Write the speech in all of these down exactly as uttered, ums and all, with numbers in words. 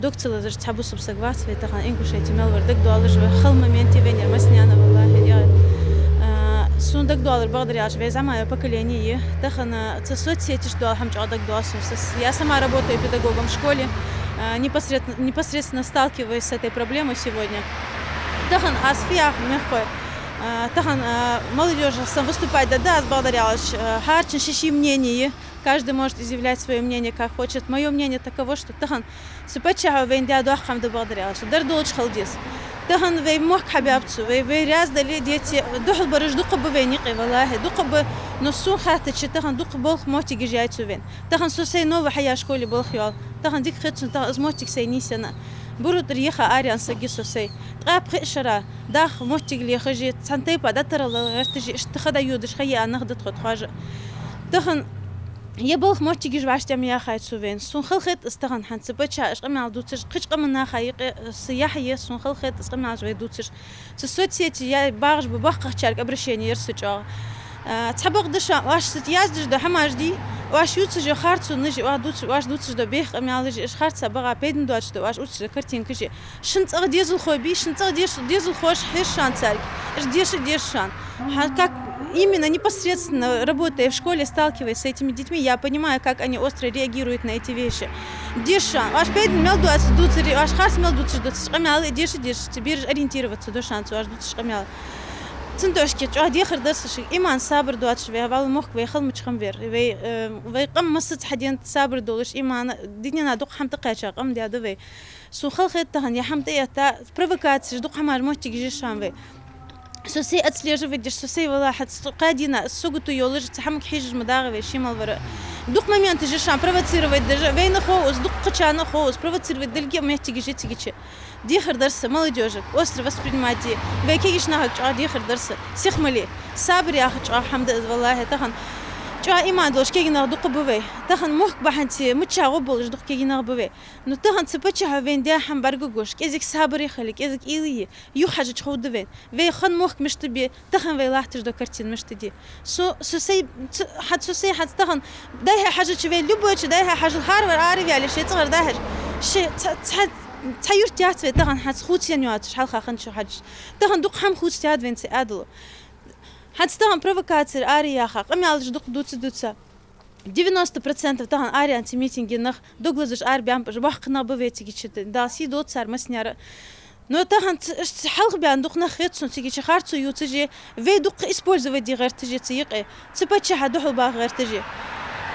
Дог ца лазаш цхьа бусалба саг вац вай тахан Ингушете мел вар дагадоалаш, вай хала моменте вайна яр массанена, валлахӀи, я. А, сона дагадоалар, бакъдар аьлча, вай зӀамига поколени я. Тахан, а, цу соцсеташ дола хӀама чӀоагӀа дагадоал сона. С-, с-, я сама работаю педагогом в школе, а, непосред-, непосредственно сталкиваюсь с этой проблемой сегодня. Тахан аз фу йоах, мехкахой, а, тахан, а, молодёжи сам выступать даь да аз, бакъдар аьлча, а, хӀаранена ший-ший мнение я. Каждый может изъявлять своё мнение, как хочет. Моё мнение таково, что тахан цу паччахьо вайна даь доккха хӀама да, бакъдар аьлча. Дар долча хила деза. Тахан вай мохк хьабаьб цо, вай, вай раьза дале а, деце а, духьалбараш дукха ба вайна юкъе, валлахӀи, дукха ба, но сона хаьттача тахан дукха болх, моттигаш яьй цо вайна. Тахан со сай новый хьаяь школе болх йоал. Тахан дика хет сона, тахан из моттиг сай нийсъенна. Буро тӀара еха араяьнна саг я со сай. Ткъаь пхи шера даха моттиг лехаш а, цхьан тайпара дӀатарал гӀерташ а, иштта ха дӀайодаш, ха яа нах да тхо тхоаш а. Тахан ер болх, моттигаш вӀаштӀехьа ма яьхай цо вайна. Сона хала хет из тахан, хӀанз цу паччахьа уж къамаьл дувцаш, кхыча къаман наха юкъе са яхь я, сона хала хет из къамаьлаш вай дувцаш. Цу соцсеташ я багӀаш ба боккхагӀчарга обращени яр са чӀоагӀа. А, цхьабакъда шоана, оаш цу тӀа яздеш дола хӀамаш дий, оаш ювцаш йола харцонаш а, оаш дувц-, оаш дувцаш дола бехк, къамаьлаш а, уж харца багӀа, пайдана доацаш да оаш увтташ дола картинкаш а. Шун цӀагӀа дезалхой бий, шун цӀагӀа дез-, дезалхой хьежаш шоана царга. Уж деша а деза шоана. Хьа-, как именно непосредственно работая в школе, сталкиваясь с этими детьми, я понимаю, как они остро реагируют на эти вещи. Деза шоана. Оаш пайдана мел доацаш дувцар а, оаш харц мел дувцаш дола цу къамаьл а деша а деза, цу бераш ориентироваться до шоана цу оаш дувцача къамаьла. Цудухьа чӀоагӀа дехар дар са шуга, иман, сабар доацаш вай, валлахӀи, мохк вай хала мича хинна вер. Вай, э, вай къам массаза хьаденад сабар долаш, иман, дунен тӀа дукха хӀама тӀакхаьча къам даьд вай. Сона хала хет тахан ер хӀама тӀаэтта, провокацеш, дукха хӀамаш, моттигаш я шоана вай. Со сай отслеживать деш, со сай, валлахӀи, хӀанз кхаь дийнахьа сагото йолаш, цу хӀамага хьежаш ма дагӀа вай, ший мел вар а. Дукха моменташ я шоана провоцировать деш, вайна хов из, дукхачарна хов из, провоцировать далга а моттигаш я цигача. Дехар дар са молодёжага остро воспринимать де. Вай кегийча нахага чӀоагӀа дехар дар са. Сиха ма ле. Сабар яха чӀоагӀа хӀама да из, валлахӀи, тахан. ЧӀоагӀа иман долаш кегий нах дукха ба вай. Тахан мохк бахьанце мичча гӀо болаш дукха кегий нах ба вай. Но тахан цу паччахьо вайна даь хӀама бӀаргагуш, кӀезига сабаре хила, кӀезига уйла е, юхахьежача ховргда вайна. Вай хана мохк мишта бе, тахан вай латташ дола картина мишта да. Со, со сай, ц-, хӀанз со сай, хӀанз тахан дӀа-хьа хьежача вай, любой чу дӀа-хьа хьежал, хӀаравар араваьле, ший цӀагӀара дӀа-хьежа, ший ц-, цхьа, цхьа юрт яц вай тахан хӀанз хувцаенна йоацаш, хьалха хинначох хьежача. Тахан дукха хӀама хувцадаьд вайна цу Ӏаьдало. ХӀанз тахан провокацеш араяьха, къамаьлаш дукха дувца-дувца. Девяносто процентов тахан араяьнна цу митинге нах, дог лазаш арабаьннаб уж, боккхий нах ба вай цигача, Дала сий долда цар массанена а. Но тахан ц-, ц-, хьалхабаьнна дукха нах хет сона цигача, харцо ювцаш а, вай дукха использовать де гӀерташ а цу юкъе, цу паччахьа духьалбаха гӀерташ а.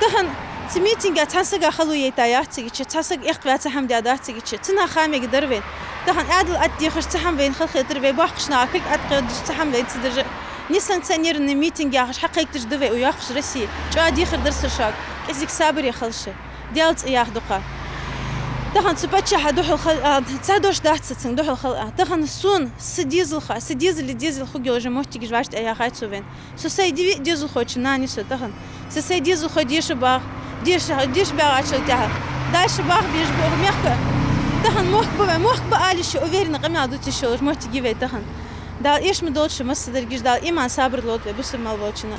Тахан цу митинге цхьан сага хало яйта яц цигача, цхьан сага эккхаваь цхьа хӀама даь дац цигача, цу наха ха мегаргдар вайна. Тахан Ӏаьдал тӀадехаш цхьа хӀама вайна хала хетар, вай боккхийча наха кулг тӀатӀакхеддаш цхьа хӀама вайна ца деш а, несанкционированный митинг яхаш хьакхайкадеш да вай укх йоккхача Россе. ЧӀоагӀа дехар дар са шуга, кӀезига сабаре хила шо. Даьла цӀи яха дукха. Тахан цу паччахьа духьал хила, а, цхьа дош дац са цунга духьал хила, а. Тахан сона, са дезалхо, са дезала дезал хургйолаш моттигаш вӀаштӀехьа яьхай цо вайна. Со сай де-, дезалхочун нана я со тахан. Со сай дезалхой деша багӀа, деша, деша багӀачул тӀехьагӀа дальше багӀа безаш ба укх мехка. Тахан мохк ба вай, мохк ба ала йиш я, уверенно къамаьл дувца йиш йолаш моттиг я вай тахан. Дала эш ма долда шо массадараш, Дала иман, сабар лолда вай бусалба мел волчунна.